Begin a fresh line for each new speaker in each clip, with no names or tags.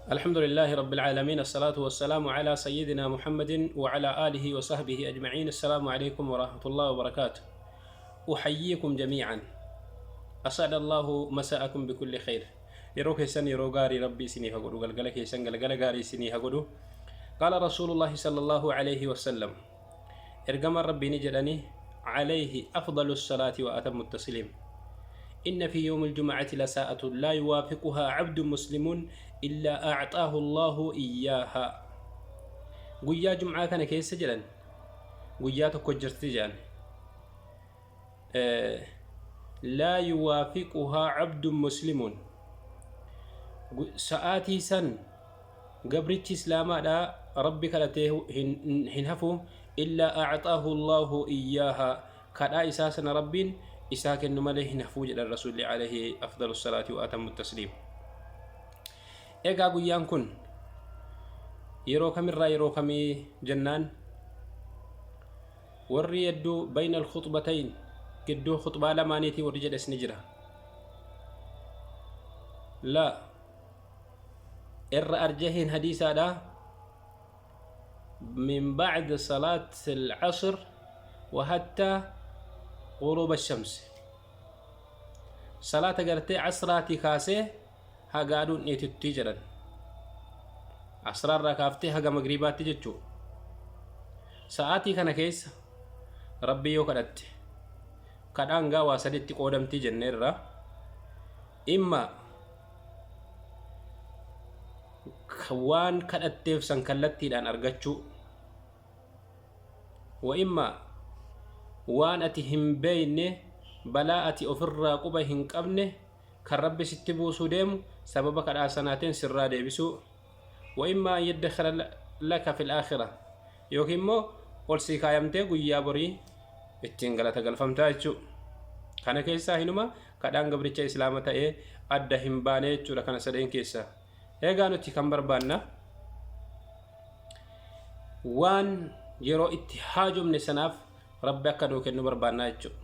الحمد لله رب العالمين، الصلاة والسلام على سيدنا محمد وعلى آله وصحبه أجمعين. السلام عليكم ورحمة الله وبركاته. أحييكم جميعا، أسعد الله مساءكم بكل خير. Yeroo keessan yeroo gaarii Rabbii isinii haa godhu, galgala keessan galgala gaarii isinii haa godhu. قال رسول الله صلى الله عليه وسلم، ergamaan Rabbii ni jedhanii عليه أفضل الصلاة وأتم التسليم: إن في يوم الجمعة لساعة لا يوافقها عبد مسلم إلا أعطاه الله إياها. Guyyaa jum'aa kana keessa jedhan guyyaa tokko jirti jedhan، لا يوافقها عبد مسلم، sa'aatii san gabrichi islaamaadha Rabbi kadhatee hin hafu، إلا أعطاه الله إياها، kadhaa isaa sana Rabbiin isaa kennu malee hin hafuu jedhan Rasuulli عليه أفضل الصلاة وأتم التسليم. Egaa guyyaan kun yeroo kamirraa yeroo kamii jennaan, warri hedduu بين الخطبتين، gidduu khutbaa lamaaniitii warri jedhes ni jira. La irra arjahiin hadiisaadha من بعد صلاة العصر وحتى غروب الشمس، salaata gartee asraatii kaasee haga aduun dhiitutti jedhan, asraarraa kaaftee haga magriibaatti jechuu. Sa'aatii kana keessa Rabbi yoo kadhatte, kadhaan gaa waa saditti qoodamtii jenneerra: imma waan kadhatteef san kallattiidhaan argachuu, wa imma waan ati hin beeyne, balaa ati ofirraa quba hin qabne kan Rabbi sitti buusuu deemu sababa kadhaa sanaatiin sirraa deebisuu, wa imma أن يدخر لك في الآخرة، yookiin immoo ol sii kaayamtee guyyaa borii ittiin galata galfamtaa jechuu. Kana keessaa hinuma kadhaan gabricha islaama ta'ee adda hin baane jechuudha kana sadeen keessaa. Egaa nuti kan barbaanna waan yeroo itti haajomne sanaaf Rabbi akka nuu kennu barbaannaa jechuudha.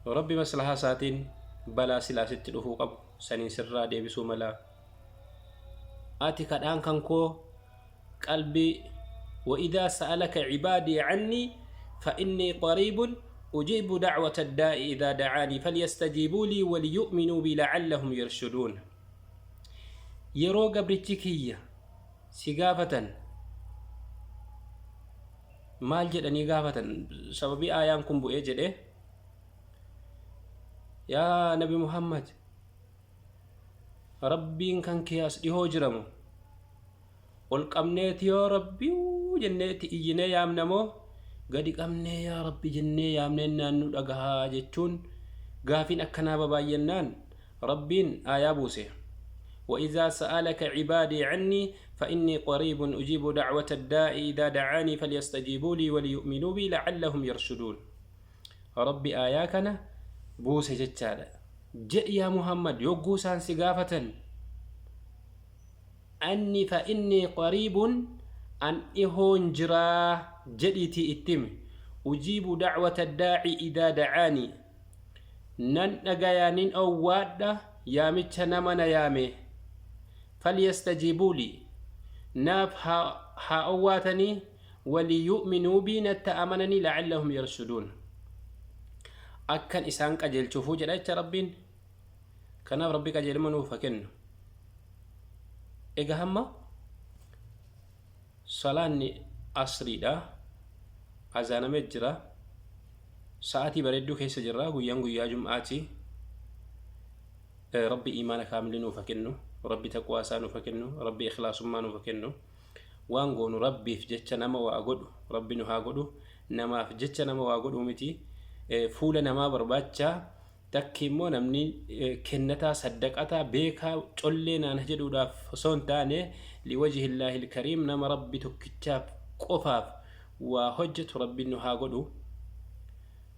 Rabbi maslahaa isaatiin balaa silaa sitti dhufuu qabu saniin sirraa deebisuu mala. Ati kadhaan kan koo qalbii وإذا سألك عبادي عني فإني قريب أجيب دعوة الداع إذا دعاني فليستجيبوا لي وليؤمنوا بي لعلهم يرشدون. Yeroo gabrichi kiyya si gaafatan maal jedhanii gaafatan? Sababii aayaan kun bu'ee jedhe, yaa Nabi Muhammad, Rabbiin kan kee as dhihoo jiramu ol qabneeti yoo Rabbii jenneeti iyyinee yaamnamoo gadi qabnee yaa Rabbi jennee yaamneen naannu dhagahaa jechuun gaafiin akkanaa babaay'annaan Rabbiin aayaa buuse: وإذا سألك عبادي عني فإني قريب أجيب دعوة الداع إذا دعاني فليستجيبوا لي وليؤمنوا بي لعلهم يرشدون. Rabbi aayaa kana buuse jechaadha. Jedhi yaa Muhammad, yogguu isaan si gaafatan anni فإني قريب، an dhihoon jiraa jedhiitii ittimi. أجيب دعوة الداع إذا دعاني، nan dhagayaa, nin owwaadha yaamicha nama na yaame. فليستجيبوا لي، naaf haa owwaatanii، وليؤمنوا بي، natti amananii، لعلهم يرشدون، akkan isaan qajeelchuufuu jedha jecha Rabbiin. Kanaaf Rabbi qajeeluma nuuf haa kennu. Egaa hamma salaanni asriidha azaanamee jira, sa'aatii bareedduu keessa jirra, guyyaan guyyaa jum'aati. Rabbi imaana kaamilii nuuf haa kennu, Rabbi taqwaa isaa nuuf haa kennu, Rabbi ikhlaasummaa nuuf haa kennu. Waan goonu Rabbiif jecha nama waa godhu Rabbi nu haa godhu. Namaaf jecha nama waa godhuu miti, fuula namaa barbaacha takki immoo namni kennataa, saddaqataa, beekaa, collee naan jedhuudhaaf osoo hin taane, لوجه الله الكريم، nama Rabbi tokkichaaf qofaaf waa hojjetu Rabbi nu haa godhu.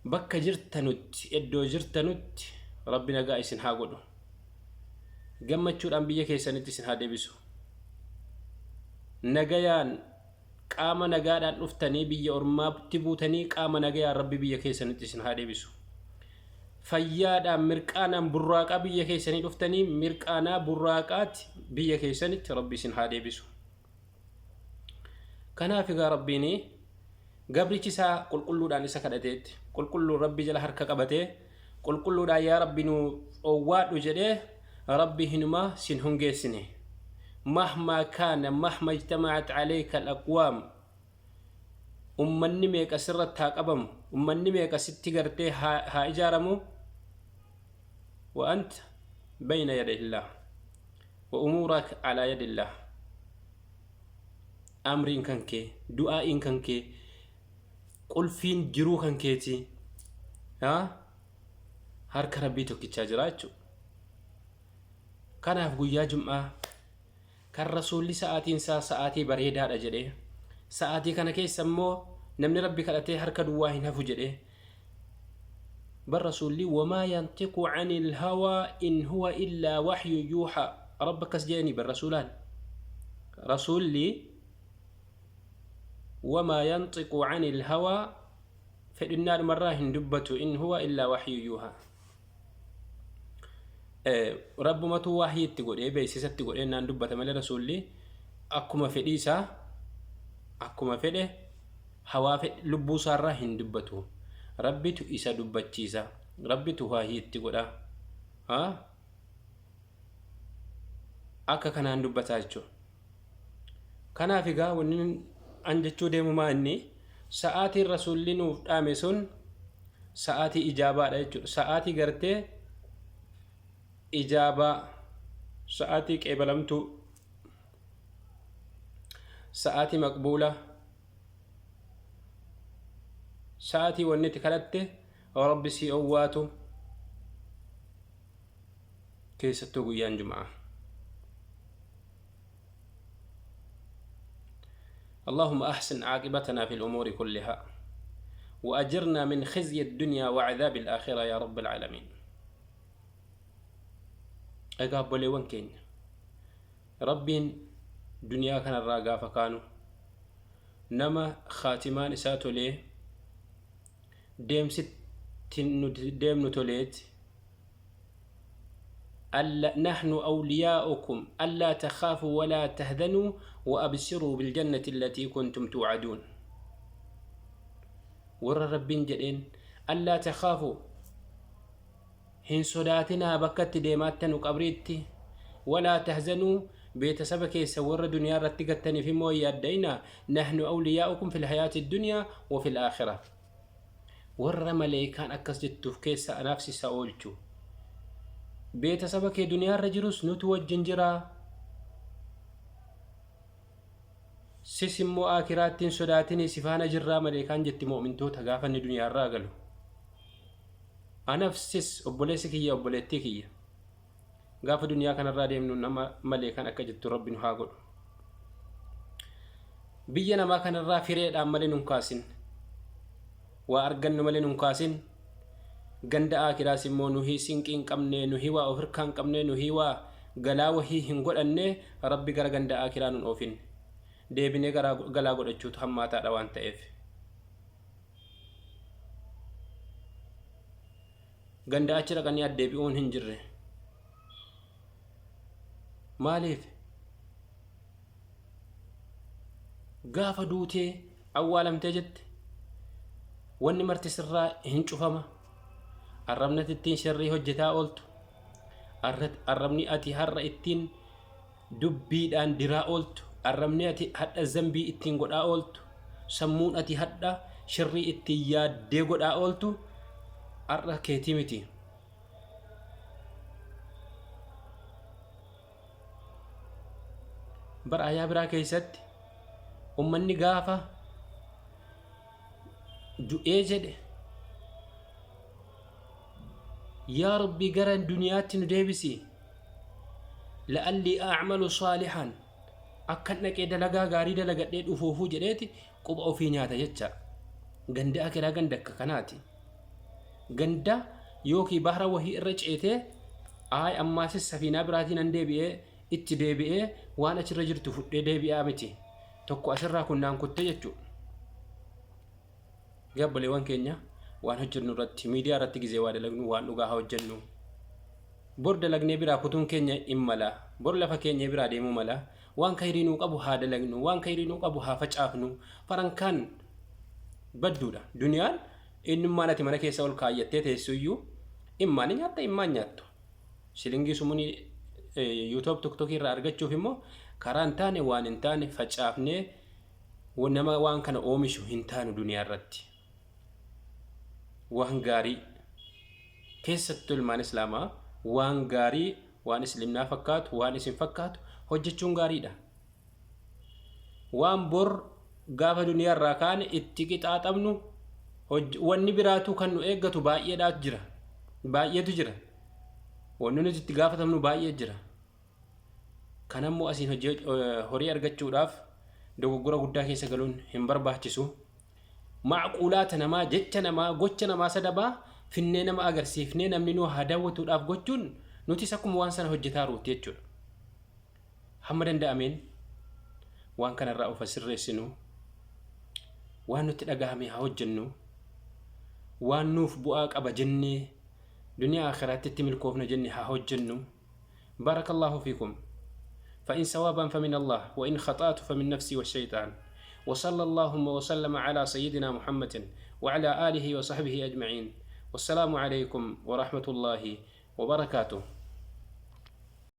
Bakka jirtanutti, iddoo jirtanutti Rabbi nagaa isin haa godhu, gammachuudhaan biyya keessanitti isin haa deebisu, nagayaan qaama nagaadhaan dhuftanii biyya ormaatti buutanii qaama nagayaan Rabbi biyya keessanitti isin haa deebisu. Fayyaadhaan mirqaanaan burraaqaa biyya keessanii dhuftanii mirqaanaa burraaqaatti biyya keessanitti Rabbi isin haa deebisu. Kanaaf egaa Rabbiin gabrichi isaa qulqulluudhaan isa kadhateetti, qulqulluun Rabbi jala harka qabatee, qulqulluudhaan yaa Rabbi nu owwaadhu jedhee, Rabbi hinumaa sin hongeessine. Mahmaa kaana mahma ijtamacat alayka al-aqwaam, ummanni meeqa sirratti haa qabamu, ummanni meeqa sitti gartee haa ijaaramu, wa anta bayna yadayillaah wa umuuraka alaa yadillaah. Amriin kan kee, du'aa'iin kan kee, qulfiin jiruu kan keeti harka Rabbii tokkichaa jira jechuudha. Kanaaf guyyaa jum'aa kan Rasuulli sa'aatiin isaa sa'aatii bareedaadha jedhee, sa'aatii kana keessa immoo namni Rabbi kadhatee harka duwwaa hin hafu jedhee, bar Rasuulli wamaa yantiqu anil hawaa in huwa illaa waxyu yuuxa, Rabbi akkas jedhanii bar Rasuulaan. Rasuulli wamaa yantiqu anil hawaa, fedhinnaadhumarraa hin dubbatu, in huwa illaa waxyu yuuha, Rabbumatu wahyii itti godhee beeksisa itti godhee naan dubbata malee Rasuulli akkuma fedhii isaa, akkuma fedhe hawaa lubbuu isaarraa hin dubbatu. Rabbitu isa dubbachiisa, Rabbitu wahyii itti godha, akka kanaan dubbataa jechuudha. Kanaaf egaa wanni an jechuu deemu maa inni sa'aatiin Rasuulli nuuf dhaame sun sa'aatii ijaabaadha jechuudha. Sa'aatii gartee ijaabaa, sa'aatii qeebalamtuu, sa'aatii maqbuula, sa'aatii wanni itti kadhatte Rabbi sii owwaatu, keessattuu guyyaan jum'aa. اللهم أحسن عاقبتنا في الأمور كلها وأجرنا من خزي الدنيا وعذاب الآخرة يا رب العالمين. Egaa obboleewwan keenya, Rabbiin duniyaa kanarraa gaafa kaanu nama khaatimaan isaa tolee, deemsitti nuti deemnu toleeti. Alla nahnu awliyaa'ukum allaa takhaafuu walaa tahzanuu wa absiruu biljannati allatii kuntum tuu'aduun. Warra Rabbiin jedheen, allaa takhaafuu, hin sodaatinaa bakka itti deemaattanu qabriitti, walaa tahzanuu, beetasaba keessa warra duniyaa irratti gattaniif immoo hin yaadda'inaa, nahnu awliyaa'ukum fil hayaati dunyaa wa fil aakhira. Warra maleeykaan akkas jettuuf keessa anaaf si sa oolchu. Beetasaba kee duniyaa irra jirus nutu wajjin jira. Sis immoo aakiraatti hin sodaatinii, si faana jirraa maleekaan jetti mu'mintoota gaafa inni duniyaa irraa galu. Anaf sis, obboleessi kiyya, obboleettii kiyya, gaafa duniyaa kanarraa deemnu nama maleekaan akka jettu Rabbi nu haa godhu. Biyya namaa kanarraa fireedhaan malee nun kaasin. Waa argannu malee nun kaasin. Ganda aakiraas immoo nuhii sinqii hin qabne, nuhii waa of hirkaa hin qabne, nuhii waa galaa wahii hin godhanne, Rabbi gara ganda aakiraa nun oofin. Deebinee galaa godhachuutu hammaataadha waan ta'eef. Ganda achi dhaqanii addeebi'uun hin jirre. Maaliif? Gaafa duutee awwaalamtee jette wanni marti sirraa hin cufama. Arrabni ati ittiin sharrii hojjetaa ooltu, arrabni ati har'a ittiin dubbiidhaan diraa ooltu, arrabni ati hadha zambii ittiin godhaa ooltu, sammuun ati hadha shirrii ittiin yaaddee godhaa ooltu har'a keetii miti. Bar aayaa biraa keessatti ummanni gaafa du'ee jedhe, yaa Rabbi, gara duniyaatti nu deebisi, la'allii a'malu saalihan, akkan dhaqee dalagaa gaarii dalagadhee dhufuufuu jedheeti quba ofii nyaata jecha. Ganda akiraa ganda akka kanaati. Ganda yookii bahra wahii irra ceetee, aay, ammaasis safiinaa biraatiin an deebi'ee itti deebi'ee waan achirra jirtu fudhee deebi'aa miti. Tokko asirraa kunnaan kutte jechuudha. Gaabboleewwan keenya, Waan hojjennu irratti, miidiyaa irratti gizee waa dalagnu waan dhugaa haa hojjennu. Bor dalagnee biraa kutuun keenya in mala. Bor lafa keenya biraa deemuu mala. Waan kayrii nuu qabu haa dalagnu. Waan kayrii nuu qabu haa facaafnu. Farankaan badduudha. Duniyaan innummaan ati mana keessa ol kaayyattee teessu iyyuu immaa ni nyaatta immaa hin nyaattu. Shilingii sumunii YouTube TikTok irraa argachuuf immoo karaa hin taane waan hin taane facaafnee nama waan kana oomishu hin taanu duniyaa irratti. Waan gaarii keessattuu ilmaan islaamaa waan gaarii waan islimnaa fakkaatu waan isin fakkaatu hojjechuun gaariidha. Waan bor gaafa duniyaa irraa kaane itti qixaaxamnu wanni biraatuu kan nu eeggatu baay'eedhaatu jira. Baay'eetu jira. Wanni nuti itti gaafatamnu baay'ee jira. Kanammoo asiin horii argachuudhaaf dogoggora guddaa keessa galuun hin barbaachisu. Macquulaata namaa, jecha namaa, gocha namaa sadabaa finnee nama agarsiifnee namni nu haa daawwatuudhaaf gochuun nutis akkuma waan sana hojjetaaruuti jechuudha. Hamma danda'ameen waan kanarraa of sirreessinu, waan nutti dhagahame haa hojjennu, waan nuuf bu'aa qaba jennee duniyaa akhiraatti itti milkoofna jenne haa hojjennu. Barakallahu fiikum. فإن صوابا فمن الله وإن خطأت فمن نفسي والشيطان وصلى اللهم وسلم على سيدنا محمد وعلى آله وصحبه أجمعين والسلام عليكم ورحمة الله وبركاته.